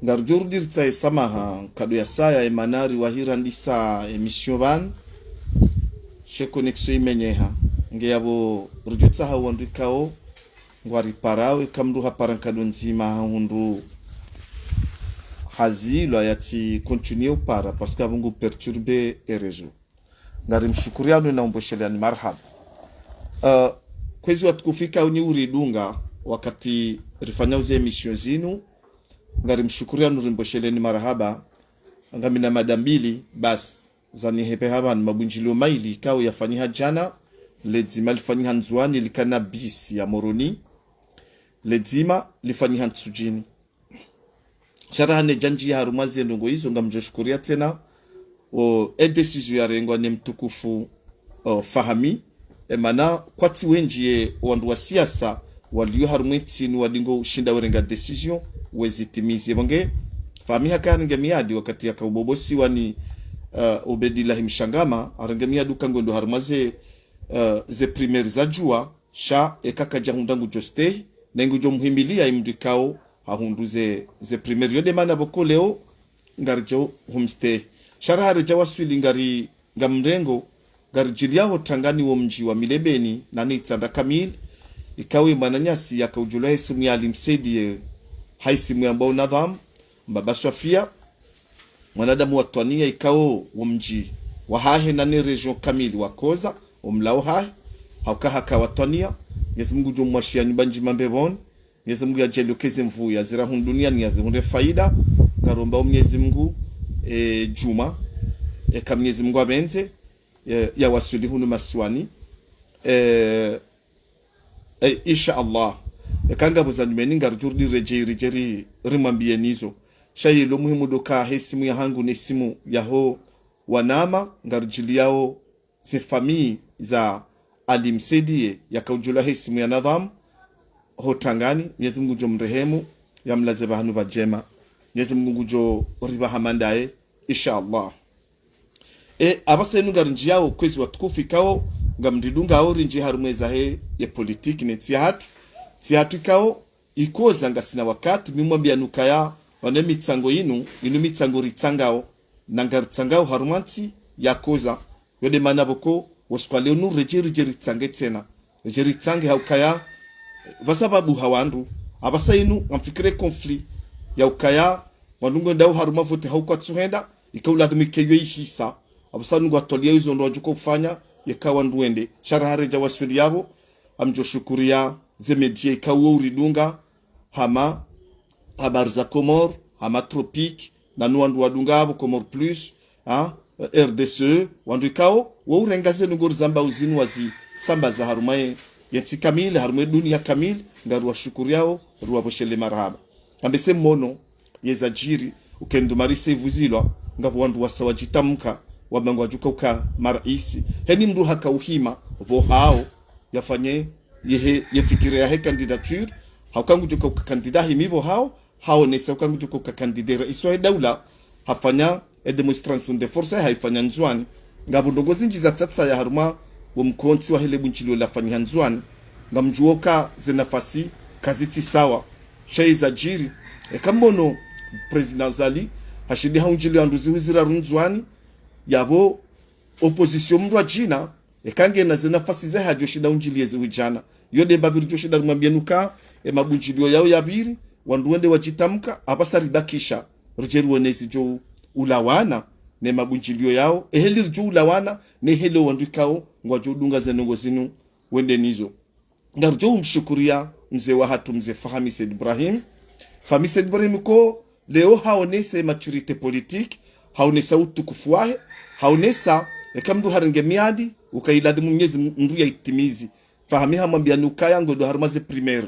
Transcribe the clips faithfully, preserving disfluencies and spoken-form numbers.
Ngaridjo rudi ritsahe samaha, nkado ya saya, emana riwahi randisa émission pvanu, she connexion imenyeha. Nge yapvo ridjo tsaha wandru ikao ngwariparao, eka mndru hapara nkado ndzima hahundru hazilwa yatsi continuer upara, parce que apvo ngu perturber e réseau. Ngarimshukuriani na umbosheleani marahaba. Uh, kwezi watukufu ikao nyi uridunga wakati rifanyao ze émission zinu, ngarimshukuriani, rimbosheleani marahaba. Ngamina mada mbili basi zanihepveha pvanu, mabundjilio mayili ikao yafanyiha djana, ledzima lifanyiha Ndzuani likana bisi ya Moroni, ledzima lifanyiha Ntsudjini. Sha raha nedjandjiya harumwa ze ndrongoo izo, ngamdjo shukuria tsena o, e décision yarengwa ne mtukufu, o, Fahami. Emana kwatsi wendji ye wandru wa siasa walio harumwa entsi inu wadingo ushinda werenga décision wezitimize. Pvo nge Fahami haka harenge miadi wakati yaka ubobosiwa ni, uh, Ubedilahi Mshangama, harenge miadi uka ngwendo harumwa ze, uh, ze primaire za Djua, sha eka kadja hundra ngudjo stehi, na ngudjo muhimilia emndru ikao hahundru ze, ze primaire. Yo nde mana pvoko leo ngaridjo humstehi. Sha raha redja waswili ngari, ngamrengo, ngaridjiliao Tangani wo mdji wa Milebeni, nane Itsandra kamili, ikao ye mwananyasi yaka udjulwa he isimu ya Ali Msaidie, ha isimu yambwao Nadham, Mbaba Swafia, mwanadamu wa twania ikao wo mdji wahahe nane région kamili wakoza, omlao hahe, hauka haka wa twania. Mwenyezi Mungu ngudjo mwashiya nyumba ndjima mbepvoni. Mwenyezi Mungu yadjaaliye uka eze nvuu yazira hunu duniani yazihundre faida. Ngarombao Mwenyezi Mungu, e, djumwa, eka Mwenyezi Mungu apvendze, e, yawaswili hunu masiwani. E, e, insha Allah. Eka ngapvo za nyumeni ngaridjo rudi redjeyi ridje ri, rimwambiyeni izo. Sha yilo muhimu ndo uka he isimu yahangu ne isimu yaho wanama, ngaridjiliao ze famille za Ali Msaidie yaka udjulwa he isimu ya Nadham, ho Tangani, Mwenyezi Mungu ngudjo mrehemu, yamlaze pvahanu pvadjema. Mwenyezi Mungu ngudjo ripvaha mandaye, insha Allah. E, apvasa inu ngarindjiyao kwezi watukufu ikao, ngamridungao rindji harumwa ezahe ye politiki ne ntsi yahatru. Ntsi yahatru ikao, ikoza ngasina wakati, mi mwambiani ukaya, wane mitsango inu, inu mitsango ritsangao, na ngaritsangao harumwa ntsi yakoza. Yo nde mana pvoko, wo usiku wa leo nu redjeyi ridje ritsange tsena. Redjeyi ritsange haukaya, pvasababu ha wandru, apvasa inu, ngamfikiri conflit, yaukaya, wandru ngwendao harumwa vote hauka kwatsuhenda, ika uladhimu ike yo ihisa. Apvasa nu ngwatwaliya izo ndo wadjuka ufanya, yeka wandru wende. Sha raha redja waswili yapvo, ngamdjo shukuria ze média ikao uridunga, hama Habari za Comores, hama Tropique, nanu wandru wadunga apvo Comores Plus, ha, R D C E, wandru ikao, wo urenga ze ndrongoo rizambao zinu wazisambaza harumwa ye, ye ntsi kamili, harumwa ye dunia kamili, ngariwashukuriao, riwapvoshele marahaba. Ambese mwono, yezadjiri, uka e ndruma rise ivuzilwa, ngapvo wandru wasa wadjitamka, wamba ngwadjuka uka maraisi. Heni mndru haka uhima, pvo hao, yafanye, yehe, yefikire yahe candidature, hauka ngudjuka uka candidat himi pvo hao, haonesa uka ngudjuka uka candidat raisi wahe daula, hafanya e démonstration de force, haifanya Ndzuani. Ngapvo ndrongoo zindji zatsatsaya harumwa wo mkontsi wahe le bundjilio lafanyiha Ndzuani. Ngamdjuo uka ze nafasi kazitsi sawa. Sha yezadjiri, eka mwono Président Azali, hashindi haundjiliya ndru zihwi ziraru Ndzuani, yapvo opposition mndru wa djina, eka ngena ze nafasi zahe hadjoshinda undjiliye zihwi djana. Yo nde mbapvi ridjoshinda rimwambiyeni uka, e mabundjilio yao yapviri, wandru wende wadjitamka, apvasa ribakisha, ridje riwone zidjo ulawana, ne mabundjilio yao, eheli ridjo ulawana, ne heli wandru ikao, ngwadjo dunga ze ndrongoo zinu, wende nizo. Ngaridjo umshukuria mze wahatru mze Fahami Said Ibrahim. Fahami Said Ibrahim ko leo haonesa maturité politique, haonesa utukufu wahe, haonesa eka mndru harenge miadi, uka iladhimu Mwenyezi Mndru yaitimizi. Fahami hamwambiyani ukaya ngwendo harumwa ze primaire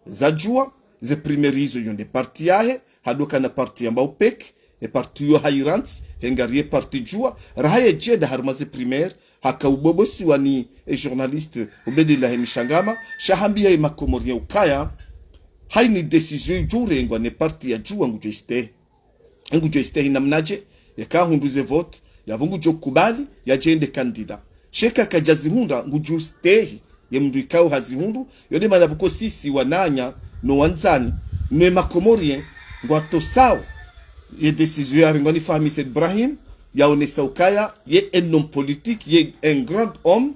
za Djua, ze primaire izo yo nde parti yahe, hadoka na parti yambwao PEC, e parti yo hayirantsi, hengariye parti Djua, raha yedjenda harumwa ze primaire, haka ubobosiwa ni e journaliste Ubedilahi Mshangama, sha hambiya e makomorien ukaya, haini décision idjo urengwa ne parti ya Djua ngudjo istehi. Ngudjo istehi namnadje, yeka hundru ze vote, yapvo ngudjo kubali, yadjende candidat. Sha eka kadjazihundra, ngudjo stehi, ye mndru ikao hazihundru, yo nde mana pvoko sisi wananya, no wandzani, no e makomorien, ngwatosao, Ye décision yarengwa ni Fahmi Said Ibrahim, yaonesa ukaya, ye un homme politique, ye un grand homme.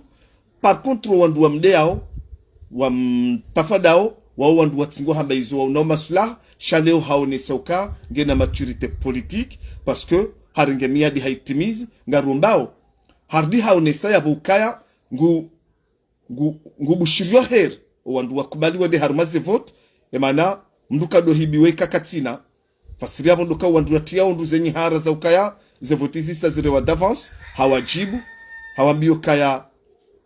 Par contre, wandru wamdeyao, wamtafadao, wao wandru watsingo hamba izo waonao maslaha, sha leo haonesa uka, ngena maturité politique, parce que harenge miadi haitimizi, ngarombao. Harudi haonesa yapvo ukaya, ngu, ngu, ngubushiriwa heri, o wandru wakubali wende harumwa ze vote, emana, mndru kadohibiwa ika katsina, fasiri yapvo ndo ka wandru watriya wandru ze nyihara za ukaya, ze vote zisa zirewa d'avance, hawadjibu, hawambiyo kaya,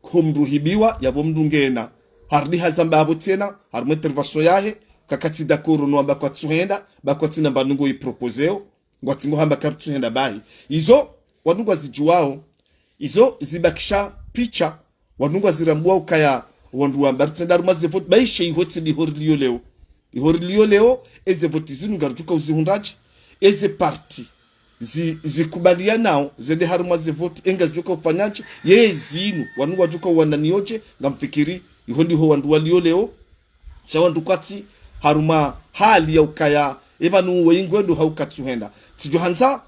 ho mndru hibiwa, yapvo mndru ngena. Harudi hazamba yapvo tsena, harumwa intervention yahe, kakatsi d'accord no wamba kwatsuhenda, ba kwatsina mba nungo iproposeo, ngwatsingo hamba karitsuhenda bahi. Izo, wandru ngwazidjuwao, izo zibakisha picha, wandru ngwazirambuwa ukaya, wandru wamba ritsenda harumwa ze vote, baishe iho tsi ndiho riliyo leo. Iho riliyo leo, eze vote zinu ngaridjuka uzihundraje, eze parti, zi, zikubaliyanao, zende harumwa ze vote, engazidjuka ufanyaje, ye zinu, wandru ngwadjuka uwananiyoje, ngamfikiri, iho ndiho wandru waliyo leo, sha wandru kwatsi, harumwa hali ya ukaya, epvanu we ingwendo hau katsuhenda. Tsidjo handza,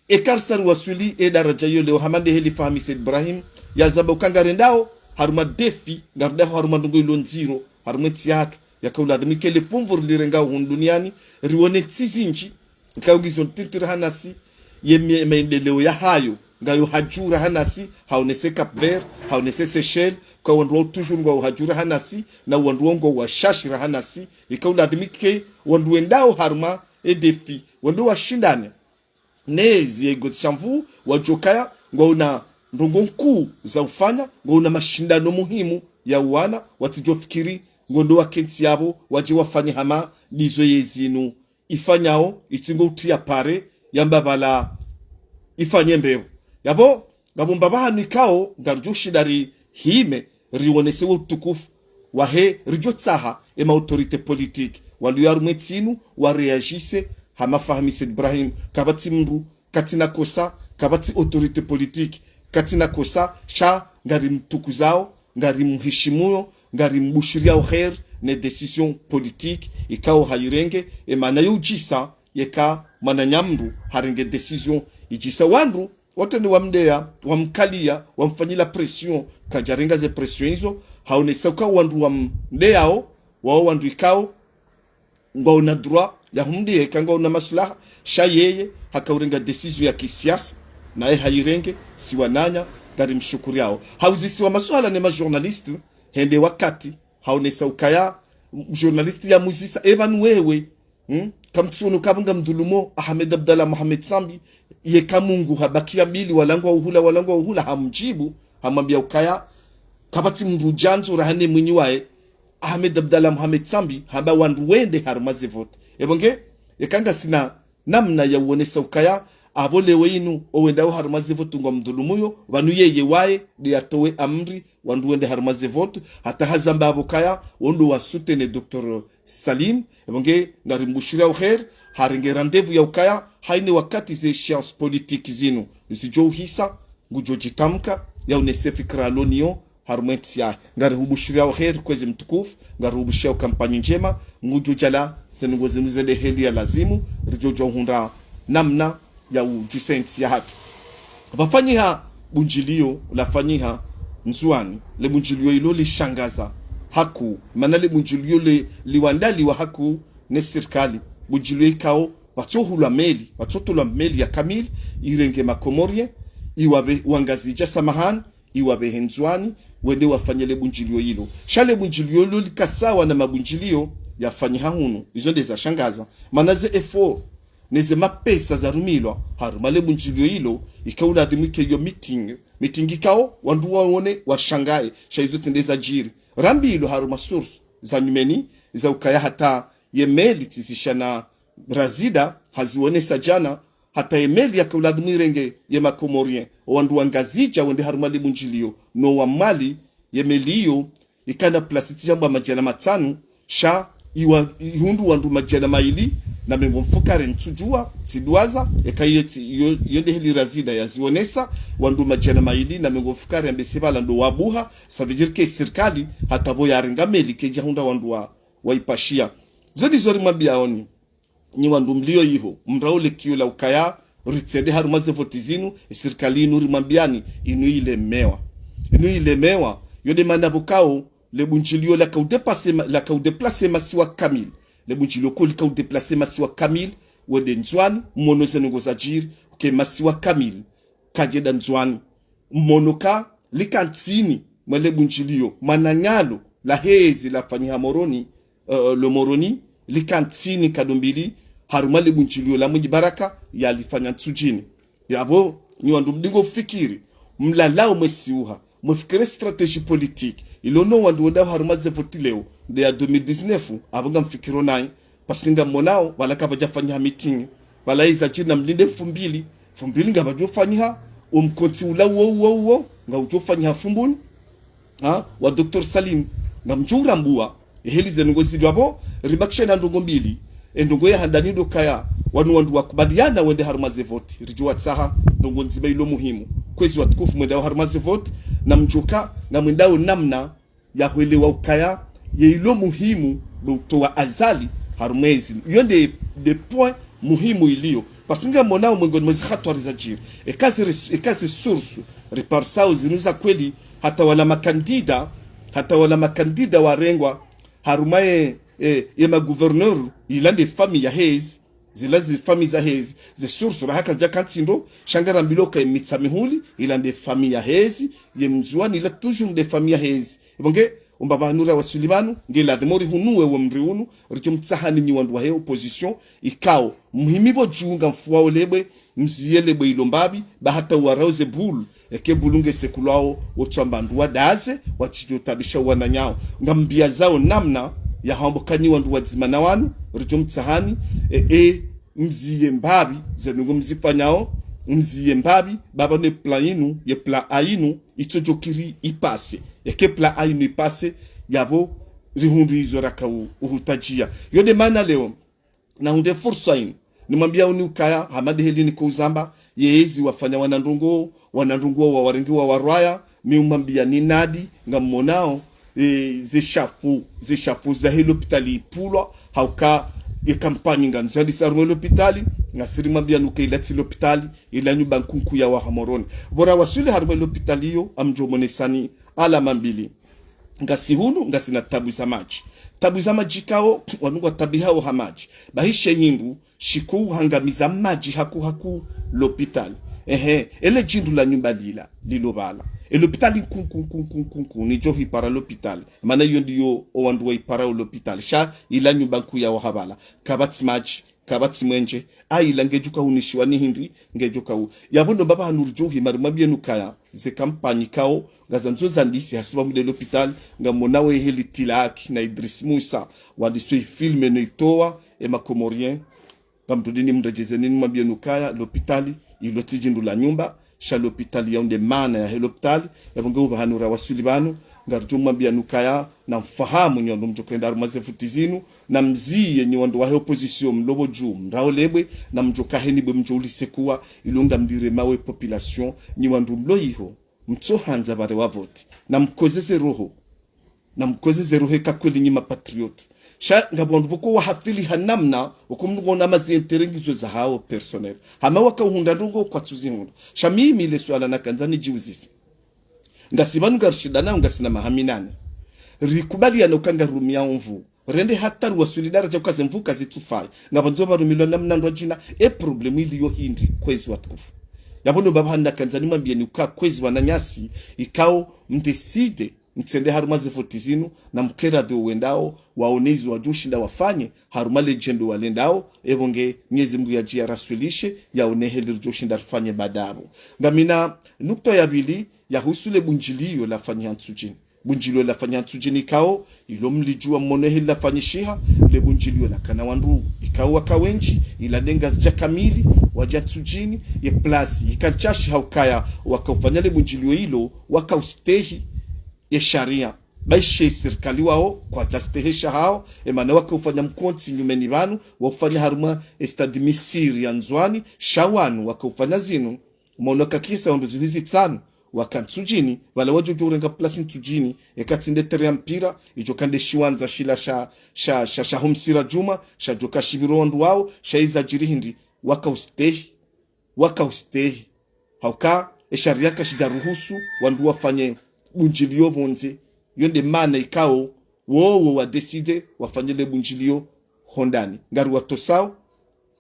eka risa riwaswili e daraja iyo leo hama nde heli Fahmi Said Ibrahim, yazamba uka ngarendao, harumwa défi, ngarendao harumwa ndrongoo ilo ndziro, harumwa entsi yahatru, yaka uladhimike le fumvu rilirengao hunu duniani, riwone ntsi zindji, ikao ngizo ntiti raha nasi, ye mie-, maendeleo yahayo, ngayo hadju raha nasi, haonese Cap Vert, haonese Seychelles, ka wandru wao toujours ngwao hadju raha nasi, na wandru wao ngwao washashi raha nasi, ikao uladhimike, wandru wendao harumwa e défi, wandru washindane. Nezi ego tsishamvu wadjokaya, ngwaona ndrongoo nkuu za ufanya, ngwaona mashindano muhimu ya uwana, watsidjofikiri, ngondo wakentsi yapvo, wadje wafanye hama, ndizo ye zinu ifanyao, itsingo utriya pare, yamba pvala ifanye mbepvo. Yapvo, ngapvo mbapvi hanu ikao, ngaridjo shinda rihime, riwonese wo utukufu, wahe, ridjo tsaha, ema autorité politique, waliyo harumwa entsi inu, waréagisse, hama Fahmi Said Ibrahim, kapvatsi mndru, katsina kosa, kapvatsi autorité politique, katsina kosa, sha, ngarimtukuzao, ngarimhishimuyo, ngarimbushiriyao heri, ne décision politique, ikao hayirenge, emana yo udjisa, yeka mwananya mndru, harenge décision, idjisa wandru, wontsi ni wamdeya, wamkaliya, wamfanyila pression, kadjarenga ze pression izo, haonesa uka wandru wamdeyao, wao wandru ikao, ngwaona droit ya humdeya eka ngwaona maslaha, sha yeye, haka urenga décision ya kisiasa, naye hayirenge, si wananya, ngarimshukuriyao. Hauzisiwa masuala ne ma journaliste, hende wakati, haonesa ukaya, journaliste yamuzisa, epvanu wewe, hmm? Kamtsuono kapvanga mdhulumo, Ahmed Abdallah Mohamed Sambi, yeka Mungu habakiya mbili, wala ngwauhula, wala ngwauhula, hamdjibu, hamwambiya ukaya, kapvatsi mndru djandzo raha ne mwinyi waye, Ahmed Abdallah Mohamed Sambi, hamba wandru wende harumwa ze vote. Epvo nge, eka ngasina namna ya uonesa ukaya, apvo leo inu, owendao harumwa ze vote ngwamdhulumuyo, pvanu yeye waye, nde yatowe amri, wandru wende harumwa ze vote, hata hazamba apvo kaya, wondo wa soutenir Docteur Salim, epvo nge ngarimbushiriyao heri, harenge rendez-vous ya ukaya, haina wakati ze échéances politiques zinu, zidjo uhisa, ngudjo djitamka, yaonese fikira yaloniyo, harumwa entsi yahe. Ngarihubushiriyao heri kwezi mtukufu, ngarihubushiriyao kampanyi ndjema, ngudjo djala, ze ndrongoo zinu zende heli ya lazimu, ridjo djuwa uhundra namna ya udjisa entsi yahatru. Pvafanyiha bundjiliyo, lafanyiha Ndzuwani, le bundjiliyo ilo lishangaza hakuu, mana le bundjiliyo le liwandaliwa hakuu ne sirikali, bundjiliyo ikao, pvatsohulwa meli, pvatsotolwa meli ya kamili, irenge ma Comoriens, iwapve wangazidja samahani, iwapvehe Ndzuwani, wende wafanye le bundjiliyo ilo. Sha le bundjiliyo ilo lika sawa na mabundjiliyo yafanyiha hunu, izo nde zashangaza. Mana ze efforts, neze mapesa zarumilwa, harumwa le bundjiliyo ilo, ikao uladhimu ike iyo meeting, meeting ikao, wandru waone, washangaye, sha izo tsi nde zadjiri. Rambilwa harumwa sources za nyumeni, za ukaya hata ye meli tsizisha na Razida, hazionesa djana, hata ye meli yaka uladhimu irenge ye ma Comoriens, owandru wa Ngazidja wende harumwa le bundjiliyo, no wa Mwali, ye meli iyo, ikana place tsi djambwa madjana matsanu, sha iwa, ihundru wandru madjana mayili na mengo mfukare ntsudjuwa, tsidwaza, eka iyo tsi, iyo, iyo nde heli Razida yazionesa, wandru madjana mayili na mengo mfukare yambe se pvala ndo wabuha, ça veut dire que sirikali, hata pvo yarenga meli kedjahundra wandru wa, waipashiya. Zo ndizo rimwambiyaoni. nyi wandru mlio iho, mrao le kiyo la ukaya, ritsende harumwa ze voti zinu, e sirikali inu rimwambiani, inu ilemewa. Inu ilemewa, yo nde mana pvo kao, le bundjilio laka udéplacer ma-, laka udéplacer masiwa kamili. Le bundjilio ko lika udéplacer masiwa kamili, wende Ndzuani, mwono ze ndrongoo zadjiri, uke masiwa kamili kadjenda Ndzuani. Mwono ka lika ntsini mwa le bundjilio, mwananyalo la hezi lafanyiha Moroni, eh, lo Moroni, lika ntsini nkado mbili, harumwa le bundjilio la Mwinyi Baraka, yalifanya Ntsudjini. Yapvo, nyi wandru mdingo fikiri, mlalao mwesiuha, mwefikiri stratégie politique, ilo no wandru wendao harumwa ze voti leo, nde ya deux mille dix-neuf, apvo ngamfikiro nayi, parce que ngamwonao, pvala kapvadjafanyiha meeting, pvala iza djiri namlinde mfumbili, mfumbili ngapvadjofanyiha, omkontsi ula uwo uwo uwo, ngaudjofanyiha Fumbuni, ha, wa Docteur Salim, ngamdjo urambua, eheli ze ndrongoo zidjo apvo, ribakishe na ndrongoo mbili, e ndrongoo ya handani ndo kaya, wanu wandru wakubaliana wende harumwa ze voti, ridjo watsaha, ndrongoo ndzima ilo muhimu, kwezi watukufu mwendao harumwa ze voti, namdjoka, ngamwendao namna, ya hwelewa ukaya, ye ilo muhimu, ndo utowa Azali, harumwa ezi. Iyo nde, nde point muhimu ilio. Parce que ngamwonao mwengoni mwezi hatwari zadjiri. Eka ze res-, eka ze source, riparsao zinu za kweli, hata wala makandida, hata wala makandida warengwa, harumwa ye, e, ye magouverneur, ila nde famille ya hezi, zila ze famille za hezi, ze source raha kazidjaka ntsindo, sha ngarambilwa ka ye Mitsamihuli, ila nde famille ya hezi, ye Mndzuani ila toujours nde famille ya hezi. Ipvo nge, omba pvanu rawaswili pvanu, nge ladhimu rihunuwe wo mri unu, ridjo mtsahani nyi wandru wahe opposition, ikao, muhimi pvo djuu ngamfuwao lebwe, mziye lebwe ilo mbapvi, ba hata uwarao ze bulu, eke bulu nge sekulwao, wotsamba ndru wadaze, watsidjo tabisha wananyao. Ngambiazao namna, ya hamba ka nyi wandru wadzima na wanu, ridjo mtsahani, e, e, mziye mbapvi, ze ndrongoo mzifanyao, mziye mbapvi, ba pvanu ye plan inu, ye plan A inu, itsodjo kiri ipase. Eke plan A inu ipase, yapvo rihundru izo raka u-, uhutadjia. Yo nde mana leo, nahundre fursa inu. Nimwambiao ni ukaya, hama nde heli niko uzamba, ye ezi wafanya wana ndrongoo, wana ndrongoo wawarengi wawarwaya, mi umwambia ni nadi, ngamwonao, e, ze shafu, ze shafu zahe lopitali ipvulwa, hauka ye kampanyi ngandzo yandisa harumwa lopitali, ngasi rimwambiani uka ila tsi lopitali, ila nyumba nkuu ya waha Moroni. Pvo rawaswili harumwa lopitali iyo, ngamdjo mwonesani alama mbili. Ngasi hunu, ngasina tabu za madji. Tabu za madji kao, wanu ngwatabihao ha madji. Bahi she hindru, shiko uhangamiza madji haku haku lopitali. Ehe, ele djindru la nyumba lila, lilo pvala. E lopitali nkuu, nkuu, nkuu, nkuu, nkuu, nkuu, nidjo hipara lopitali. Mana iyo ndiyo owandru waiparao lopitali. Sha ila nyumba nkuu ya waha pvala. Kapvatsi madji, kapvatsi mwenje. A ila ngedjo ka hunishiwa ni hindri, ngedjo ka u. Yapvo ndo mbapvi hanu ridjo hima rimwambieni ukaya, ze kampanyi kao, ngazandzo zandisi hasibabu nde lopitali, ngamwonao ye heli Tilak na Idriss Moussa, wandiswa i filme no itowa, e ma Comoriens. Ngamdjo dini mredjezeni nimwambieni ukaya, lopitali, ilo tsi djindru la nyumba, sha lopitali yao nde mana yahe lopitali, yapvo nge upvahanu rawaswili pvanu, ngaridjo mwambiani ukaya, namfahamu nyi wandru mdjo hwenda harumwa ze voti zinu, namziye nyi wandru wahe opposition mlo pvo djuu, mrao lebwe, namdjo kaheni bwe mdjo ulisekuwa, ilo ngamdire mawe population, nyi wandru mlo iho, mtsohandza pvare wa voti, namkozeze roho. Namkozeze roho eka kweli nyi mapatriote. Sha ngapvo wandru pvoko wahafili ha namna, woko mndru ngona mazi intérêt ngizo zahao personnel. Hama waka uhundra ndrongoo kwatsu zihundra. Sha mimi le suala nakandza nidjiuzise. Ngasi pvanu ngarishindanao ngasina maha minane. Rikubaliana uka ngarumia omvu. Rende hata ruwaswili daraja uka ze mvu kazitsufai. Ngapvandzo pvarumilwa namna ndrwadjina, e problème iliyo hindri, kwezi watukufu. Yapvo ndo mbapvi hanu nakandza nimwambieni uka kwezi wananyasi, ikao mdécide, mtsende harumwa ze voti zinu, namkere ndo wendao, waone izo wadjo shinda wafanye, harumwa le djendo walendao, epvo nge Mwenyezi Mungu yadje yaraswilishe, yaone heli ridjo shinda rifanye baada apvo. Ngamina nukta ya pvili, yahusu le bundjilio lafanyiha Ntsudjini. Bundjilio lafanyiha Ntsudjini ikao, ilo mlidjua mwono heli lafanyishiha, le bundjilio lakana wandru, ikao waka wendji, ila nde ngazidja kamili, wadja Ntsudjini, ye place, ika ntsashi ha ukaya, waka ufanya le bundjilio ilo, waka ustehi, ye sharia. Bahi she sirikali wao, kwadja stehesha hao, emana waka ufanya mkontsi nyumeni pvanu, waufanya harumwa e stade Misiri ya Ndzwani, sha wanu waka ufanya zinu, mwono kakisa ondro zihwi zitsanu, waka Ntsudjini, pvala wadjo djo urenga place Ntsudjini, eka tsi nde terrain ya mpira, idjo ka nde shiwandza shila sha, sha, sha, sha ho Msira Djumwa, shadjo ka shipviro wandru wao, sha iza djiri hindri, waka ustehi, waka ustehi. Hauka, e sharia kashidja ruhusu, wandru wafanye bundjiliyo pvondze, yo nde mana ikao, wowo wa décider, wafanye le bundjiliyo hondani. Ngari watosao,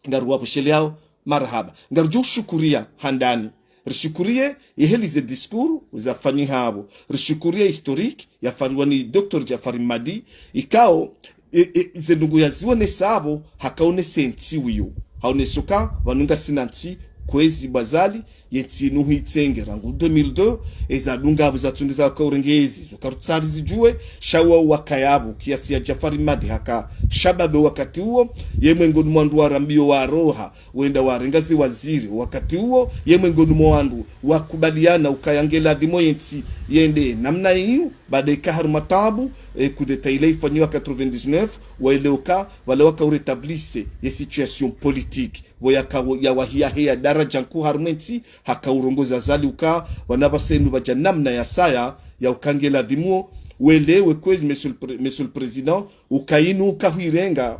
ngari wapvosheleyao, marahaba. Ngari djo ushukuria handani. Rishukuriye, yeheli ze discours, zafanyiha apvo. Rishukuriye historique, yafariwa ni Docteur Djafari Mmadi, ikao, e, e, ze ndrongoo yazionesa apvo, hakaonesa e ntsi wiyo. Haonesa uka, pvanu ngasina ntsi, kwezi bo Azali, ye ntsi inu huitsenge rangu deux mille deux, eza dunga apvo zatsungeza waka urengezi, zo karutsari zidjuwe, sha wao wakaya apvo, kiasi ya Djafari Mmadi haka shababe wakati uwo, ye mwengoni mwa wandru warambiyo waroha, wenda warenga ze waziri, wakati uwo, ye mwengoni mwa wandru wakubaliana ukaya nge ladhimu ye ntsi yende namna iyo, baada ika harumwa taabu, e, coup d'État ile ifanyiwa quatre-vingt-dix-neuf, waelewa uka, pvala waka urétablir ye situation politique. Pvo yaka, yawahiya heya daradja nkuu harumwa e ntsi, haka urongoza Azali uka, pvanu pvasa inu pvadja namna ya saya, ya uka nge ladhimu, welewe kwezi, Monsieur le Pré-, Monsieur le Président, uka inu uka huirenga,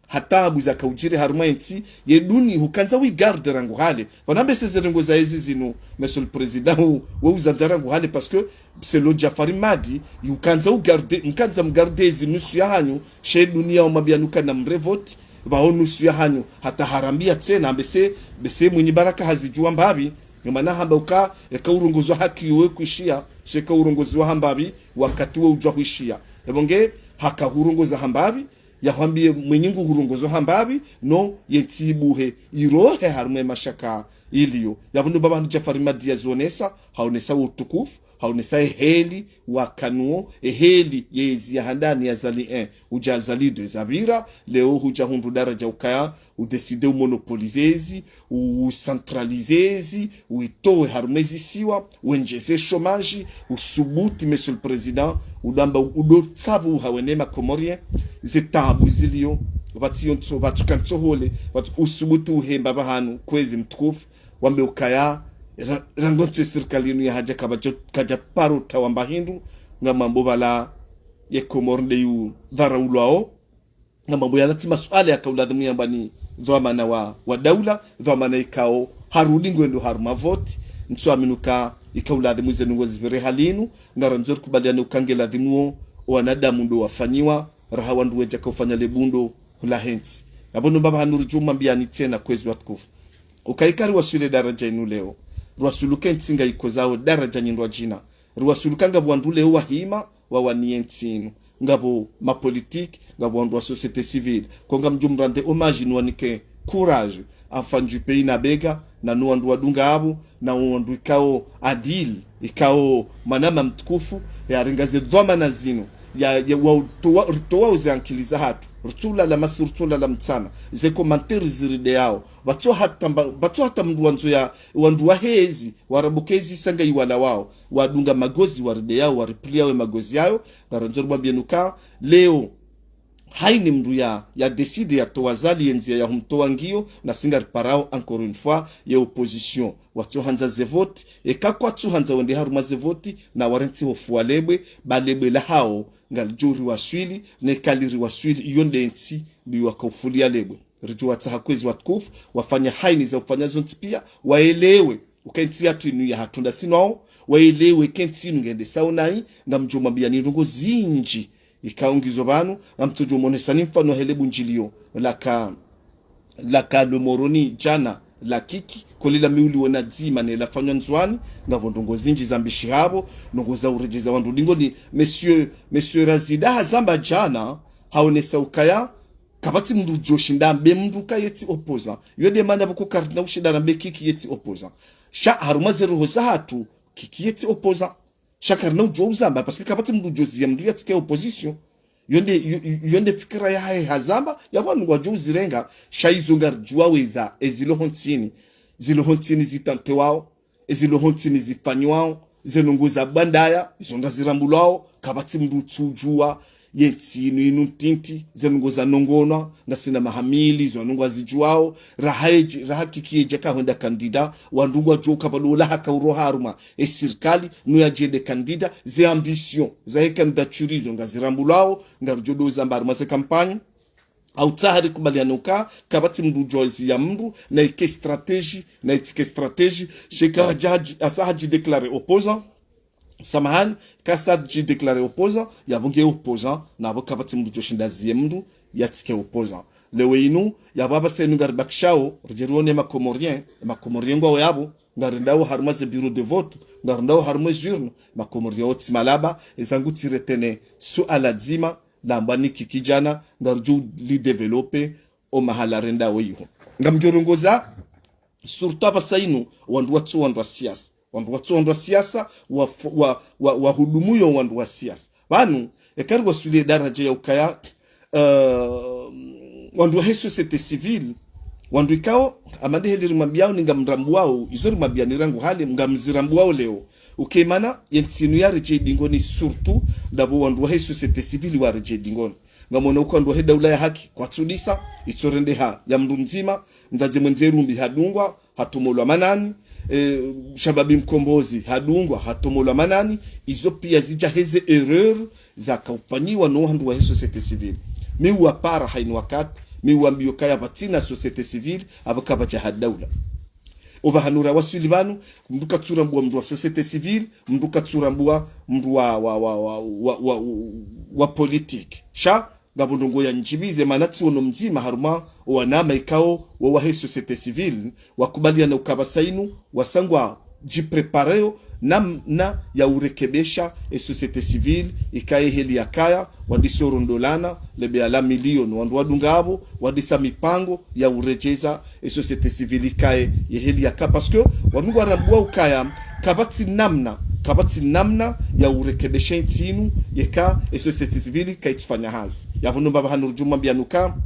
ha taabu zaka udjiri harumwa e ntsi, ye duni hukandza uigarde rangu hale. Pvanu mbese ze ndrongoo za ezi zinu, Monsieur le Président, u, we uzandza rangu hale, parce que, selon Djafari Mmadi, yukandza ugarde, mkandza mgarde ezi nusu ya hanyu, she duni yao mwambiyani uka namrevoti, pvao nusu ya hanyu, hata harambiya tsena, mbese, mbese Mwinyi Baraka hazidjuwa mbapvi, yo mana hamba uka, eka urongozi wa haki yowe kwishiya, she eka urongozi wa hambapvi, wakati wo udjuwa hwishiya. Epvo nge, haka hurongoza hambapvi, yahwambiye Mwinyi ngu hurongozo hambapvi, no ye ntsi ibuhe, irohe harumwa e mashaka iliyo. Yapvo ndo pvapvanu Djafari Mmadi yazionesa, haonesa wo utukufu, haonesa eheli wakanuo, eheli yezi ya handani ya Azali un, udja Azali deux zapvira, leo hudja hundru daradja ukaya, udécider umonopoliser ezi, ucentraliser ezi, uitowe harumwa ezisiwa, wendjeze chômage, usubuti, Monsieur le Président, udamba, udotsabuha wene ma Comoriens, ze taabu ziliyo, pvatsi yontso, pvatsuka ntsohole, pvatsu-, usubuti uhemba pvahanu, kwezi mtukufu, wambe ukaya, ra-, rangu ntso sirikali inu yahadja kabadjo, kadja paro tawamba hindru, ngamambo pvala ye Comores nde yudharaulwao, ngamambo yala tsi masuala yaka uladhimu yamba ni dhwamana wa, wa daula, dhwamana ikao harudi ngwendo harumwa voti, ntsu aminuka ika uladhimu ze ndrongoo zipvire hali inu, ngarandzo rikubaliane uka nge ladhimu wo, wanadamu ndo wafanyiwa, raha wandru wedja ka ufanya le bundo hula he ntsi. Yapvo ndo pvapvanu ridjo mwambiyani tsena kwezi watukufu. Uka ika riwaswili daradja inu leo, riwaswili uka e ntsi ngayikozao daradja nyindrwadjina, riwaswili uka ngapvo wandru leo wahima, wawaniye ntsi inu. Ngapvo ma politique, ngapvo wandru wa société civile. Ko ngamdjo mrande hommage, nuwanike courage, Enfants du Pays na Bega, na no wandru wadunga apvo, na wandru ikao adil, ikao mwanama mtukufu, yarenga ze dhwamana zinu, ya, ya, wa utowa, ritowa uze ankili zahatru, rutsulala masi, rutsulala mtsana, ze commentaires zirideyao, pvatso hata mba-, pvatso hata mndru wandzo ya, wandru wahezi, warabuka ezi sanga iwalawao, wadunga magozi warideyao, waripvuliyao e magozi yayo, ngarandzo rimwambiyeni uka, leo, haini mndru ya, ya décider yatowa Azali ye ndziya ya humtowa ngiyo, nasi ngariparao encore une fois, ye opposition. Watsohandza ze voti, eka kwatsuhandza wende harumwa ze voti, na warentsi hofu walebwe, ba lebwe lahao, ngalidjo riwaswili, neka liriwaswili, iyo nde ntsi, mbi waka ufuliya lebwe. Ridjo watsaha kwezi watukufu, wafanya haini za ufanya zontsi piya, waelewe, uka e ntsi yatru inu yahatru ndasi nao, waelewe ke ntsi inu ngendesao nayi, ngamdjo mwambiyani ndrongoo zindji, ikao ngizo pvanu, ngamtsodjo monesani mfano hele bundjiliyo, laka, laka le Moroni djana, la Kiki, koli la miuli wona dzima ne lafanywa Ndzuwani, ngapvo ndrongoo zindji zambishiha apvo, ndrongoo za uredjeza wandru dingoni, Monsieur, Monsieur Razida hazamba djana, haonesa ukaya, kapvatsi mndru djoshinda ambe mndru ka yetsi opposant. Yo nde mana pvoko karina ushinda rambe Kiki yetsi opposant. Sha harumwa ze roho zahatru, Kiki yetsi opposant. Sha karina udjo uzamba, parce que kapvatsi mndru djoziya mndru yatsike opposition. Yo nde, yo, yo nde fikira yahahe hazamba, yapvo wandru ngwadjo uzirenga, sha izo ngaridjuwao eza, ezilo hontsini. Zilo hontsini zitantewao, ezilo hontsini zifanyiwao, ze ndrongoo za bandaya, izo ngazirambulwao, kapvatsi mndru utsudjuwa, Yentsi inu inu ntiti, ze ndrongoo za nongonwa, ngasina maha mili, zo ndrongoo zidjuwao, raha edji, raha Kiki edja kahwenda kandida, wandru ngwadjo uka pvalo la haka uro harumwa e sirikali, no yadje ende kandida, ze ambition zahe candidature izo ngazirambulwao, ngarudjo ndo zamba harumwa ze kampanyi. Hautsaha rikubaliane uka, kapvatsi mndru udjo ziya mndru, na ike stratégie, na itsike stratégie, sha eka hadja hadji, hasa hadji déclarer opposant, samahani, eka hasa hadji déclarer opposant, yapvo nge opposant, na yapvo kapvatsi mndru udjo shinda ziye mndru, yatsike opposant. Leo inu, yapvo apvasa inu ngaribakishao, ridje rione ma Comoriens, ma Comoriens ngwao yapvo, ngarendao harumwa ze bureau de vote, ngarendao harumwa ze urne, ma Comoriens wontsi malaba, ezangu tsi retenir suala dzima, lambwa ni Kiki djana, ngarudjo li développer, o mahala rendao iho. Ngamdjo rongoza, surtout apvasa inu, wandru watso wandru wa siasa. Wandru watso wandru wa siasa, wa, wa, wa, wahudumuyo wandru wa siasa. Pvanu, eka riwaswili ye daraja ya ukaya, eh, wandru wahe société civile, wandru ikao, hama nde heli rimwambiao ni ngamrambuwao, izo rimwambiani rangu hale, ngamzirambuwao leo. Uka emana, yentsi inu yaredjei dingoni surtout, ndapvo wandru wahe société civile waredjei dingoni. Ngamwona uka wandru wahe daula ya haki, kwatsu disa, itso rendeha ya mndru mdzima, mdzadze mwendze rumbi hadungwa, hatomolwa manani, eh, shababi mkombozi hadungwa, hatomolwa manani, izo pia zidja heze erreur zakaufanyiwa no wandru wahe société civile. Mi uwapara ha inu wakati, mi uwambiyo kaya pvatsina société civile, apvo kapvadja ha daula. Opvahanu rawaswili pvanu, mndru katsu rambuwa mndru wa société civile, mndru katsu rambuwa mndru wa, wa, wa, wa, wa, wa, wa politique. Sha, ngapvo ndrongoo ya ndjibize mana tsi wono mdzima harumwa, owanama ikao, wo wahe société civile, wakubaliana uka apvasa inu, wasa ngwadjiprépareo, namna ya urekebesha e société civile, ikaye heli yakaya, wandise urondolana, lebeya la milioni, wandru wadunga apvo, wandisa mipango ya uredjeza e société civile ikaye ye heli yaka, parce que wandru ngwarambuwa ukaya, kapvatsi namna, kapvatsi namna ya urekebesha entsi inu, yeka e société civile kaitsufanya hazi. Yapvo ndo mbapvi hanu rudjo mwambiani uka,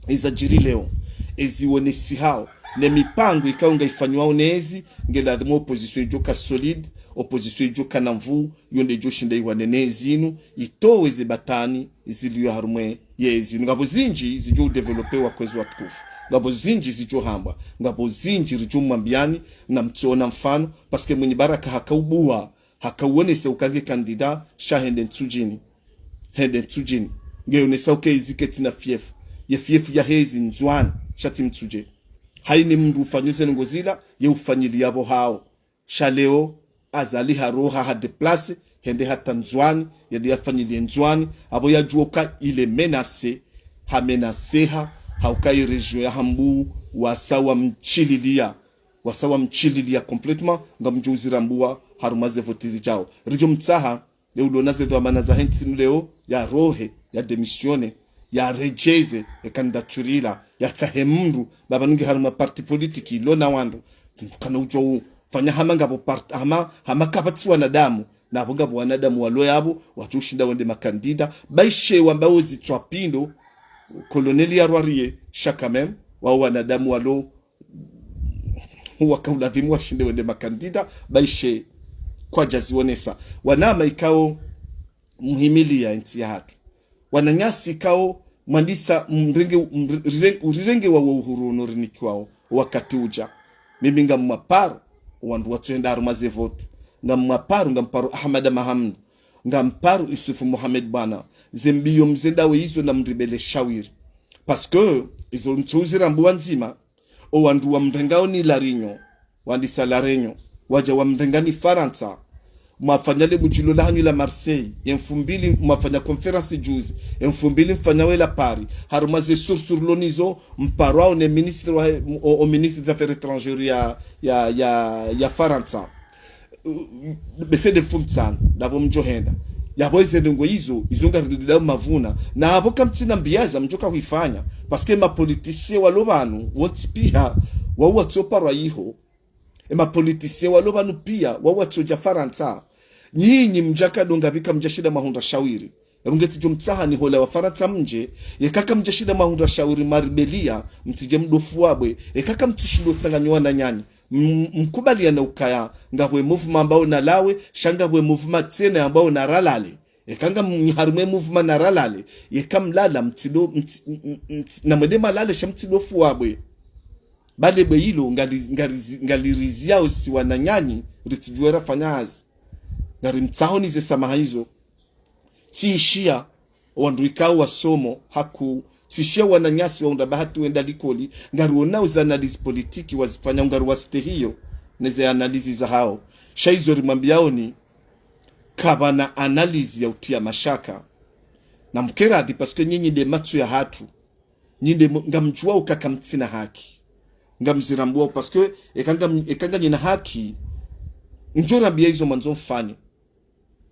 ezadjiri leo, eziwonesihao, ne mipango ikao ngaifanyiwao nezi, nge ladhimu opposition idjoka solide, opposition idjoka na nvuu, yo nde idjo shinda iwane nezi inu, itowe ze batwani, ziliyo harumwa yezi inu. Ngapvo zindji zidjo udéveloppewa kwezi watukufu. Ngapvo zindji zidjo hambwa. Ngapvo zindji ridjo mwambiani, na mtsiona mfano, parce que Mwinyi Baraka hakaubuwa, hakauwonesa uka nge candidat, sha hende Ntsudjini. Hende Ntsudjini. Nge yonesa uka ezi ketsina fief. Ye fief yahe ezi Ndzuwani, sha tsi Mtsudje. Haini mndru ufanyo ze ndrongoo zila, ye ufanyiliya pvo hawo. Sha leo, Azali haroha ha déplacer, hende hata Ndzuwani, yende yafanyiliye Ndzuwani, apvo yadjuwa uka il est menacé, hamenaceha, ha uka i région ya Hambu, wasa wamtsililiya, wasa wamtsililiya complètement, ngamdjo uzirambuwa, harumwa ze voti zidjao. Ridjo mtsaha, ye ulona ze dhwamana zahe ntsi inu leo, yarohe, ya démissionner, yaredjeze, e candidature ila, yatsahe mndru, baba nungi harumwa parti politique, ilona wandru, mndru kana udjo ufanya hama ngapvo part-, hama, hama kapvatsi wanadamu, na apvo ngapvo wanadamu walo yapvo, wadjo ushinda wende makandida, baishe wamba wezi tswa pindo, Colonel yarwariye, sha quand même, wao wanadamu walo, wakauladhimu washinde wende makandida, baishe kwadja ziwonesa. Wanama ikao muhimiliya entsi yahatru. Wananyasi ikao mwandisa mrenge, mri-, rireng-, urirenge wa uhuru no rinikiwao wakati udja. Mimi ngamwaparo, wandru watsuhenda harumwa ze voti. Ngamwaparo, ngamparo Ahmada Mahamdu. Ngamparo Yusufu Mohamed Bwana. Ze mbiyo mzendawo izo na mribele shawiri. Parce que, izo mtsuzirambuwa ndzima, o wandru wamrengao ni La Réunion, wandisa La Réunion, wadja wamrenga ni Farantsa, mwafanya le budjilo lahanyu la Marseille, ye mfumbili mwafanya conférence juzi, ye mfumbili mfanya we la Paris, harumwa ze sursu rilo nizo, mparwao ne ministre wa, o, o ministre des affaires étrangères ya, ya, ya, ya Farantsa. Bese nde mfumotsanu, ndapvo mdjo henda. Yapvo eze ndrongoo izo, izo ngarilindao mavuna. Na apvo kamtsina mbiyaza mdjoka huifanya. Parce que ema politiciens walo pvanu, wontsi piya, wao watsoparwa iho. Ema politiciens walo pvanu piya, wao watsodja Farantsa. Nyinyi mdjaka donga pvi kamdjashinda mwahundra shawiri. Yapvo ngetsidjo mtsaha ni hola wa Farantsa mdje, yeka kamdjashinda mwahundra shawiri maribeliya, mtsidje mdofu wabwe, yeka kamtsushindo tsanganya wananyanyu. M-, mkubaliana ukaya, ngapvo e mouvement ambao nalawe, sha ngapvo e mouvement tsena ambao naralale. Eka ngamnyi harumwa e mouvement naralale, yeka mlala mtsido, mtsi-, m-, m-, mtsi-, namwende malale sha mtsido fuwa bwe. Bale bwe ilo, ngali-, ngarizi-, ngaliriziyao si wananyanyu, ritsidjuwe rafanya hazi. Ngarimtsahoni ze samaha izo. Tsishiya wandru ikao wasomo hakuu, tsishiya wananyasi waunda bahati wenda likoli, ngariwonao ze analyse politique wazifanya, ngariwastehiyo neze analyse zahao. Sha izo rimwambiyaoni, kapvana analyse ya utiya mashaka. Na mkeradhi, parce que nyinyi nde matso yahatru. Nyinyi nde mu-, ngamdjuwao uka kamtsina haki. Ngamzirambuwao, parce que eka ngam-, eka nganyina haki, ndjo rambiya izo mwandzo mfanye.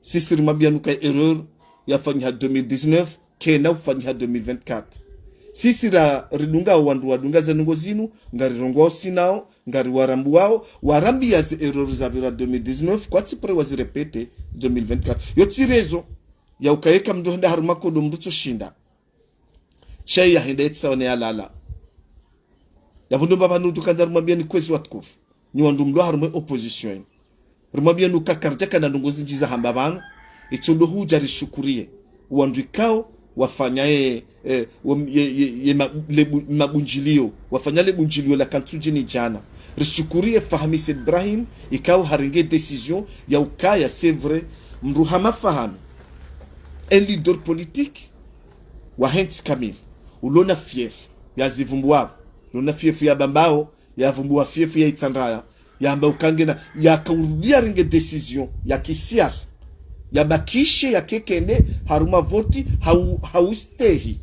Sisi rimwambiyani uka erreur yafanyiha deux mille dix-neuf, kayina ufanyiha deux mille vingt-quatre. Sisi ra-, ridungao wandru wadunga ze ndrongoo zinu, ngarirongoao sinao, ngariwarambuwao, warambiya ze erreur zapvira deux mille dix-neuf, kwatsi prêt wazirépéter deux mille vingt-quatre. Yo tsi raison ya uka yeka mndru henda harumwa kodo mndru tsushinda. Sha yahenda yetsaone yalala. Yapvo ndo mbapvanu tukandza rimwambiyani kwezi watukufu. Nyi wandru mlo harumwa e opposition. Rimwambiyani uka karidjakana ndrongoo zindji zahamba pvanu. Itso ndo hudja rishukuriye wandru ikao wafanya ye, eh, wa-, ye, ye, ye ma-, le bu-, mabundjiliyo. Wafanya le bundjiliyo la Kantsudjini djana. Rishukuriye Fahmi Said Ibrahim, ikao harenge décision ya ukaya, c'est vrai, mndru hama Fahmi, un leader politique wa hentsi kamili, ulo na fief ya Zivumbuwapvo, ulo na fief ya Bambao, yavumbuwa fief ya Itsandraya, yamba uka ngena, yakaurudiya yarenge décision ya kisiasa, yabakishe yakekende harumwa voti, hau-, haustehi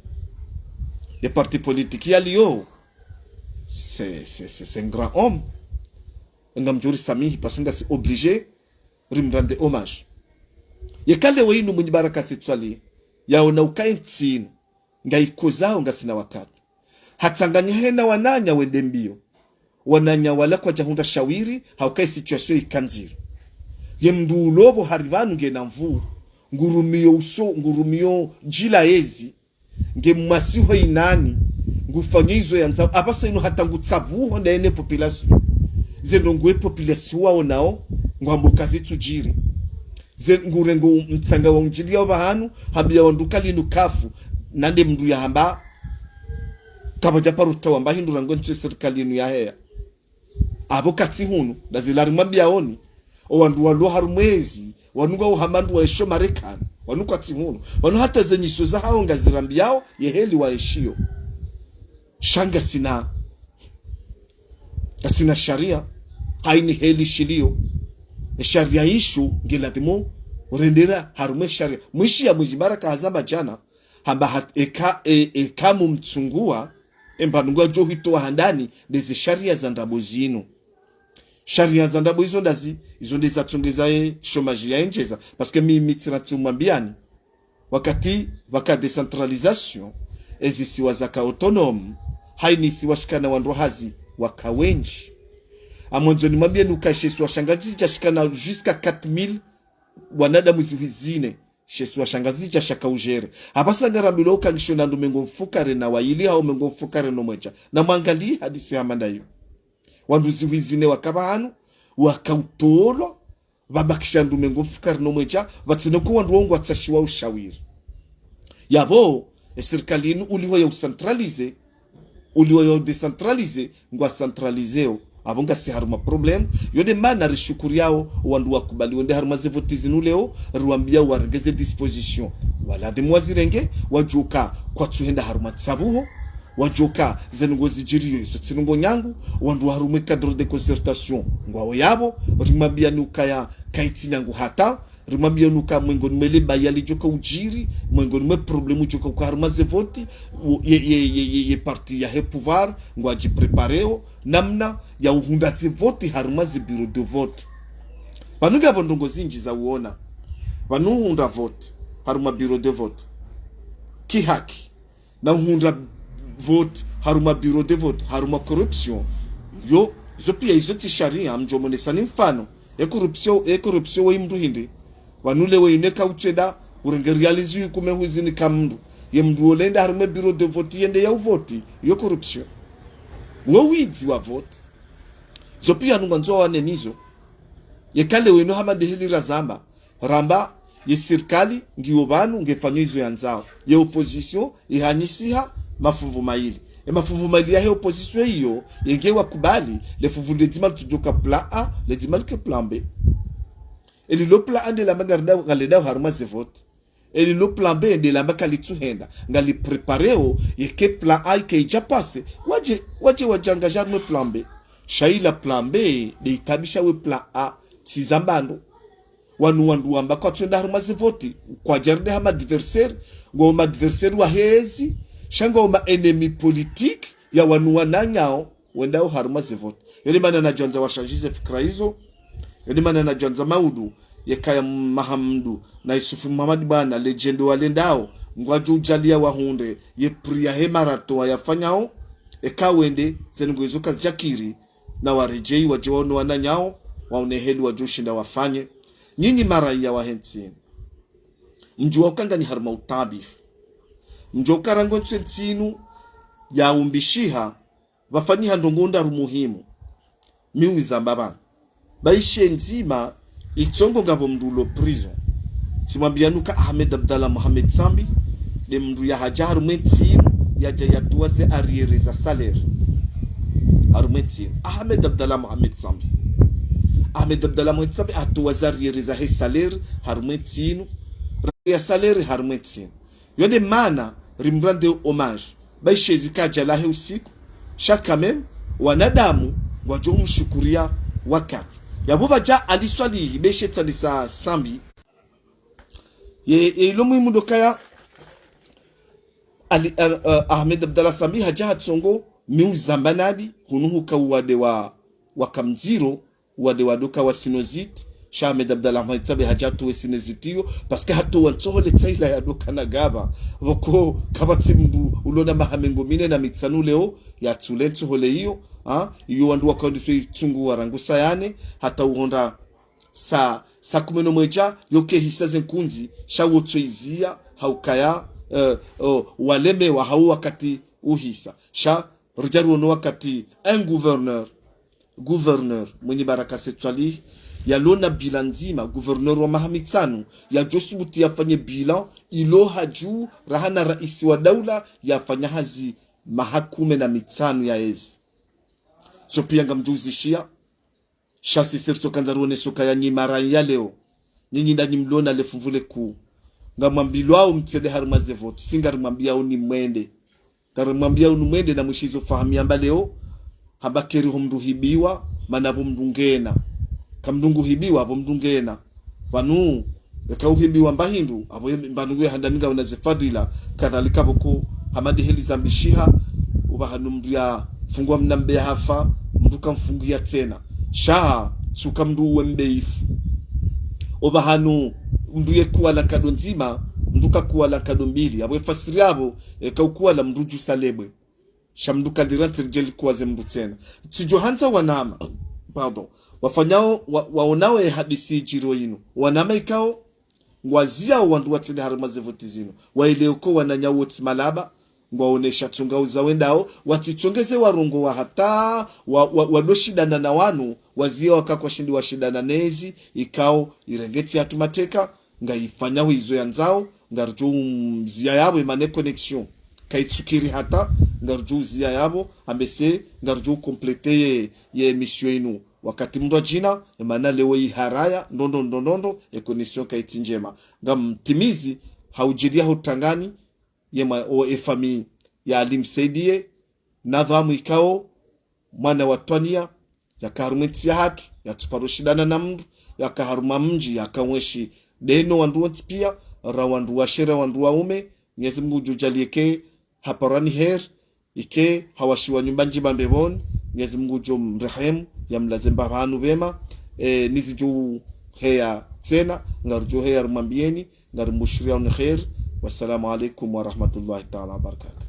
ye parti politique yaliyo. C'est, c'est, c'est, c'est un grand homme. Ngamdjo risamihi, parce que ngasi obligé rimrendre hommage. Yeka leo inu Mwinyi Baraka Said Soilihi yaona uka entsi inu ngayikozao, ngasina wakati, hatsanganya hena wananya wende mbiyo. Wananya wala kwadjahundra shawiri, hauka ye situation ika ndziro. Ye mndru ulo pvo hari pvanu ngena nvuu, ngurumiyo uso, ngurumiyo djila yezi, nge mwasiho inani, ngufanyo izo yandzao. Apvasa inu hata ngutsavuho nda yene population. Ze ndrongoo ye population waonao, ngwambo kazitsudjiri. Ze ngurengo mtsanga wa undjiliya opvahanu, hambiya wandru kalinu kafu, nande mndru yahamba, kapvadja paro tawamba hindru rangu entsu ye sirikali inu yaheya. Apvo katsi hunu, ndazila rimwambiyaoni, o wandru walo harumwa ezi, wanu ngwao hama wandru waishio Marekani, wanu kwatsi hunu, wanu hata ze nyiso zahao ngazirambiyao, ye heli waishiyo. Sha ngasina, ngasina sharia, hayina heli shiliyo. E sharia isho nge ladhimu urendera harumwa e sharia. Mwishiya Mwinyi Baraka hazamba djana, hamba hat-, eka, e, eka mumtsunguwa, emba nungu yadjo hitowa handani, ndeze sharia za ndrabo zinu. Sharia za ndrabo izo ndazi, izo ndeza tsongeza ye chômage ya endjeza. Parce que mi, mi tsira tsi umwambiyani. Wakati pvaka décentralisation, ezisiwa zaka autonome, hayina isiwa shikana wandru hazi waka wendji. Amwandzo nimwambiyeni uka she isiwa sha Ngazidja shikana jusqu'à quatre mille wanadamu zihwi zine. She isiwa sha Ngazidja shaka ugéré. Apvasa ngarambilwao uka ngisho na wandru mengo mfukare na wayili hau mengo mfukare no mwedja. Na mwangaliye hadisi hama ndayo. Wandru zihwi zine waka pvahanu, waka utolwa, pvabakisha wandru mengo mfukare no mwedja, pvatsina uka wandru wao ngwatsashiwa ushawiri. Yapvo, e sirikali inu uliho ya ucentralisé, uliho ya udécentralisé, ngwacentraliseo. Apvo ngasi harumwa problème. Yo nde mana rishukuriyao wandru wakubali wende harumwa ze voti zinu leo, riwambiyao warenge ze disposition waladhimu wazirenge, wadjuwa uka kwatsuhenda harumwa tsabuho, wadjuwa uka ze ndrongoo zidjiriyo izo tsi ndrongoo nyangu, wandru wa harumwa e cadre de concertation ngwao yapvo, rimwambiyani ukaya kayitsi nyangu hata, rimwambiyani uka mwengoni mwe le baya lidjoka udjiri, mwengoni mwe problème udjoka uka harumwa ze voti, u-, ye, ye, ye, ye, ye parti yahe pouvoir, ngwadjiprépareo, namna ya uhundra ze voti harumwa ze bureau de vote. Pvanu ngapvo ndrongoo zindji za uona. Pvanu uhundra voti harumwa bureau de vote kihaki, na uhundra voti harumwa bureau de vote harumwa corruption. Yo, zo piya izo tsi sharia, mdjomonesani mfano. E corruption, e corruption weyi mndru hindri. Pvanu le weyi neka utsenda, urenge riali zihwi kume huzinika mndru. Ye mndru wolenda harumwa e bureau de vote yende ya uvoti, yo corruption. Wo widzi wa voti. Zo piya nungu ndzo wanenizo. Yeka le wenu hama nde heli razamba, ramba, Ye sirikali ngiyo pvanu ngefanyo izo yandzao. Ye opposition ihanyisiha mafumvu mayili. E mafumvu mayili yahe opposition iyo, yenge wakubali, le fumvu ledzima litsudjoka plan A, ledzima like plan B. Eli lo plan A nde lamba ngalidao, ngalidao harumwa ze vote. Eli lo plan B nde lamba kalitsuhenda, ngalipréparéo, yeke plan A ike idja passer, wadje, wadje wadjangadja harumwa plan B. Sha ila plan B nde itabisha we plan A, tsi zambandro. Wanu wandru wamba kwatsuenda harumwa ze vote, kwadjarende ha ma adversaire, ngwao ma adversaire wa hezi, sha ngwao ma ennemi politique ya wanu wananyao wendao harumwa ze vote. Yo nde mana nadjwandza washandjize fikira izo, yo nde mana nadjwandza maudu, yekaya Mahamudu na Yusufu Muhamadi bwana, legende walendao, ngwadjo udjalia wahundre, ye prix yahe marathon wayafanyao, eka wende, ze ndrongoo izo kazidjakiri, na waredjei wadje waone wananyao, waone heli wadjo ushinda wafanye. Nyinyi maraiya wahe ntsi inu, mdjuwa uka nganyi harumwa utabifu. Mdjuwa uka rangu entsi inu yaumbishiha, pvafanyiha ndrongoo ndraru muhimu. Mi uizamba pvanu. Baishe ndzima, itsongo ngapvo mndru ulo prison. Tsimwambia nuka Ahmed Abdallah Mohamed Sambi, nde mndru yahadja harumwa entsi inu, yadja yatowa ze arriérés za salaire. Harumwa entsi inu. Ahmed Abdallah Mohamed Sambi. Ahmed Abdallah Mohamed Sambi hatowa ze arriérés zahe salaire, harumwa entsi inu. Arriérés ya salaire, harumwa entsi inu. Yo nde mana rimrende hommage. Baishe ezi kadjalahe usiku. Sha quand même, wanadamu ngwadjo umshukuria wakati. Yapvo pvadja Ali Swalihi, baishe tsalisa Sambi. Ye, ye ilo muhimu ndo ukaya Ali, eh, eh, Ahmed Abdallah Sambi hadja hatsongo, mi uzamba nadi, hunu huka uwade wa, wa kamdziro, uwade wa ndo uka wa sinusite, sha Ahmed Abdallah Mohamed Sambi hadja hatowe sinusite iyo, parce que hatowa ntsohole tsaila ya ndo uka na gaba, pvoko kapvatsi mndru ulona maha mengo mine na mitsanu leo, yatsule ntsohole iyo, ha, iyo wandru wakaondiso itsungu warangu saa nane, hata uhondra saa, saa kume no mwedja, yoke hisa ze nkundzi, sha wotso izia, haukaya, eh, oh, walemewa hau wakati uhisa. Sha, ridja ruono wakati, un gouverneur, gouverneur, Mwinyi Baraka Said Swalihi, yalona bilan ndzima, gouverneur wa maha mitsanu, yadjo subuti yafanye bilan, ilo hadju, raha na raisi wa daula, yafanya hazi maha kume na mitsanu ya ezi. So pia ngamdjo uzishia, sha sisi ritsokandza ruonese ukaya nyi maraiya leo, nyinyi ndanyi mlona le fumvu le kuu. Ngamwambilwao mtsende harumwa ze vote, si ngarimwambiao ni mwende. Ngarimwambiao ni mwende na mwishizo fahamu yamba leo, hamba keri ho mndru hibiwa, mana pvo mndru ngena. Ka mndru ngu hibiwa, pvo mndru ngena. Pvanu, eka uhibiwa mba hindru, apvo ye mba nungu ya handani ngauna ze fadhila, kadhalika pvoko, hama nde heli zambishiha, opvahanu mndru yafungwa mna mbe hafa, mndru kamfungia tsena. Sha, tsuka mndru uwe mbe ifu. Opvahanu mndru ye kuwala nkado ndzima, mndru kakuwala nkado mbili. Apvo efasiri yapvo, eka ukuwala mndru djusa lebwe. Sha mndru kandira ntsi ridje likuwaze mndru tsena. Tsidjo handza wanama, pardon, wafanyao, wa, waonao ye hadisi idjiro inu. Wanama ikao, ngwaziao wandru watsende harumwa ze vote zinu. Waelewe uka wananya wotsi malaba, ngwaonesha tsonga uza wendao, watsitsongeze warongowa hata, wa, wa, wadoshindana na wanu, waziao waka kwashindi washindana nezi, ikao, irenge ntsi yahatru mateka, ngayifanyao izo yandzao, ngaridjo umzia yapvo emana e connexion kaitsukiri hata, ngaridjo uzia yapvo, ambese, ngaridjo ucompléter ye, ye émission inu. Wakati mndru adjina, emana leo iharaya, ndrondro, ndrondro, ndrondro, e connexion kaitsi ndjema. Ngamtimizi, haudjiria hutangani, ye mwa, o, e famille ya Ali Msaidie, nadhamu ikao, mwana wa twaniya, yaka harumwa entsi yahatru, yatsuparo shindana na mndru, yaka harumwa mdji, yaka wenshi, ndeno wandru wontsi pia, ra wandru washe ra wandru waume, Mwenyezi Mungu ngudjo djalie ke, haparwa ni heri, ike, hawashiwa nyumba ndjema mbepvoni, Mwenyezi Mungu ngudjo mrehemu, yamlaze mbapvi pvahanu pvema, e, nizidjo heya tsena, ngaridjo heya rimwambieni, ngarimbushiriao ni heri. Wassalamu alaikum warahmatullahi taala wabarakatuh.